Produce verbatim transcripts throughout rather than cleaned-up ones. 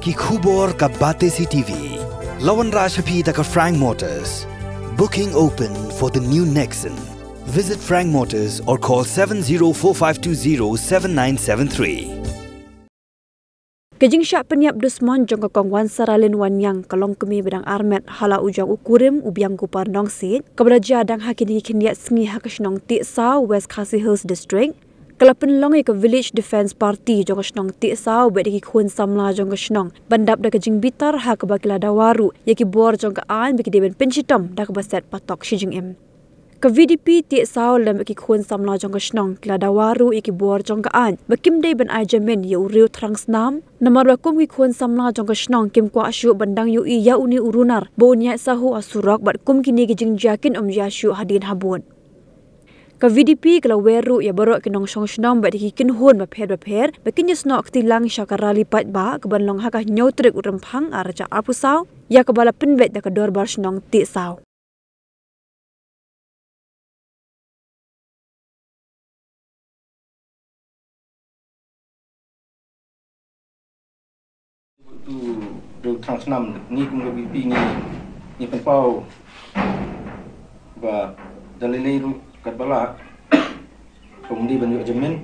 Ki khubor ka Batesi T V. La wanrah sha phi da ka Frank Motors. Booking open for the new Nexon. Visit Frank Motors or call seven zero four five two zero seven nine seven three. Ka jingshah pynïap dusmon jong ka Kong Wansaralin Wanniang ka long kmie ba dang armet ha la u jong u kurim u Biang Kupar Nongsiej, kaba la jia dang ha kine ki khyndiat sngi ha ka shnong Tiehsaw, West Khasi Hills District. Ka la pynlong ïa ka Village Defence Party jong ka shnong Tiehsaw bad ïa ki khun samla jong ka shnong ban dap da ka jingbitar ha kaba ki la dawa ruh ïa ki bor jong ka aiñ ba ki dei ban pynshitom da kaba set patok shi jingim. Ka V D P Tiehsaw lem bad ki khun samla jong ka shnong ki la dawa ruh ïa ki bor jong ka aiñ ba kim dei ban ai jamin ïa u Riew Thrang Snam, namar ba kum ki khun samla jong ka shnong kim kwah shuh ban dang ïohi ïa une u runar ba un ïaid sahuh ha surok bad kum kine ki jingjia kin ym jia shuh hadien habud. Ka V D P ka la wer ruh ïa baroh ki nongshong shnong bad ki kynhun bapher bapher ba kin ïasnoh kti lang sha ka rally paidbah kaban long ha ka hynñiew tarik u Rymphang arhajar arphew saw, ïa kaba la pynbeit da ka Dorbar Shnong Tiehsaw. Tu, tu Thrang Snam, ngi kum ka V D P ngi, ngi pynpaw ba da lei lei ruh katba lah, kum dei ban ïoh jamin,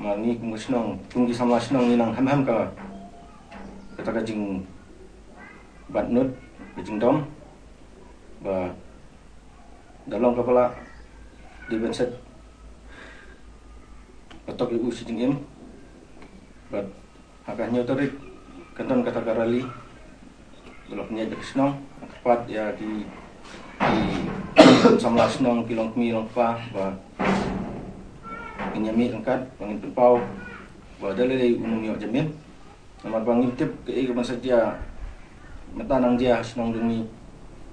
ma ngi kum ka shnong, kum ki samla shnong ngi nang hem hem ka, kata ka jingbat nud, ka jingdom, ba da long katba lah, dei ban set patok ïa u shi jingim. Bad ha ka hynñiew tarik kan don kata ka rally ba la pynïaid da ka shnong, kyrpad ïa ki, ki samla shnong, ki longkmie longkpa ba ngin ïa mih ryngkat, ba ngin pynpaw ba da lei lei un ym ïoh jamin. Namar ba ngim tip kaei kaban sa jia, mynta nang jia ha shnong jong ngi,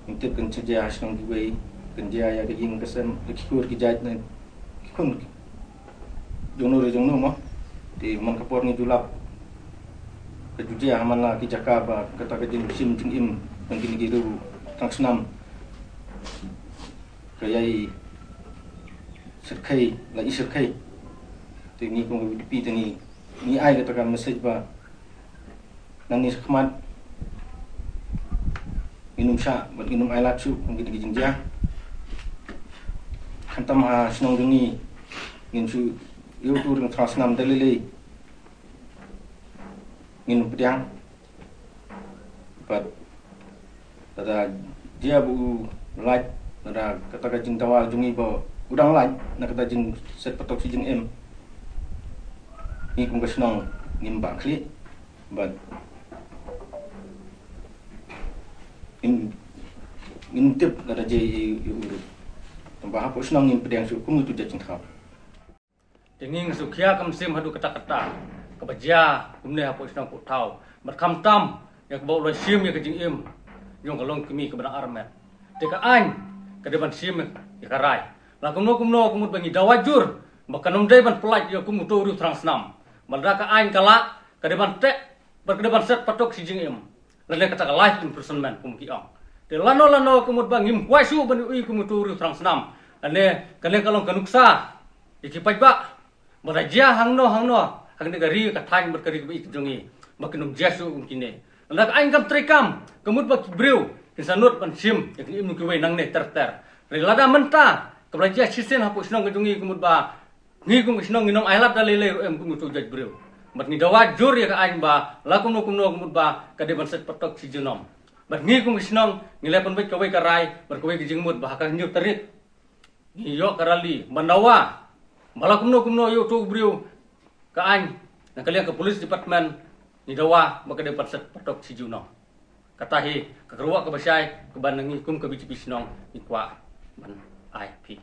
ngim tip kan sa jia ha shnong kiwei, kan jia ïa ka ïing ka sem, ki kur ki jait ne ki khun jong no re jong no mo. Te man ka por ngi ju lap ka ju jia ha man la ki jaka ba kata ka jingshim jingim jong kine ki riew Thrang Snam ka ïai syrkhei, la i syrkhei. Te ngi kum ka V D P te ngi, ngi ai kata ka message ba nangne shakhmat ngin ym shah bad ngin ym ailad shuh kum kine ki jingjia. Khamtam ha shnong jong ngi ngin shu ïoh tu ring Thrang Snam da lei lei ngin ym pdiang. Bad lada jia ba u lait, lada kata ka jingdawa jong ngi ba u dang lait na kata jingset patok shi jingim, ngi kum ka shnong ngim bah khlieh. Bad ngim, ngim tip lada jia ïa u ruh. Tangba hapoh shnong ngim pdiang shuh kum utu jait jingthaw. Te ngi ngin shu khia ka mynsiem haduh katta katta kaba jia kumne hapoh shnong Phuhthaw. Bad khamtam ïa kaba u la shim ïa ka jingim jong ka longkmie kaba dang armet. Te ka aiñ ka dei ban shim ïa ka rai. La kumno kumno ka mut ba ngi dawa jur ba kan ym dei ban pyllait ïa kum uto u Riew Thrang Snam. Bad lada ka aiñ ka lah ka dei ban teh bad ka dei ban set patok shi jingim. Lane kata ka life imprisonment kum ki ong. Te lano lano ka mut ba ngim kwah shuh ban ïohi kum uto u Riew Thrang Snam. Lane kane ka long ka nuksa ïa ki paidbah ba da jia hangno hangno ha kane ka ri ka thaiñ bad ka ri kaba ïeit jong ngi ba kin ym jia shuh kum kine. Lada ka aiñ kam treikam ka mut ba ki briew kin sa nud ban shim ïa ka jingim jong kiwei nangne ter ter. Hynrei lada mynta kaba la jia shisien hapoh shnong ka jong ngi ka mut ba ngi kum ka shnong ngin ym ailad da lei lei ruh em kum uto u jait briew. Bad ngi dawa jur ïa ka aiñ ba la kumno kumno ka mut ba ka dei ban set patok shi junom. Bad ngi kum ka shnong ngi la pynbeit kawei ka rai bad kawei ka jingmut ba ha ka hynñiew tarik ngi ïoh ka rally ban dawa ba la kumno kumno ïa uto u briew ka aiñ na ka liang ka police department ngi dawa ba ka dei ban set patok shi junom. Kata hi ka kyrwoh kaba shai kaba na ngi kum ka V D P shnong ngi kwah ban ai phi.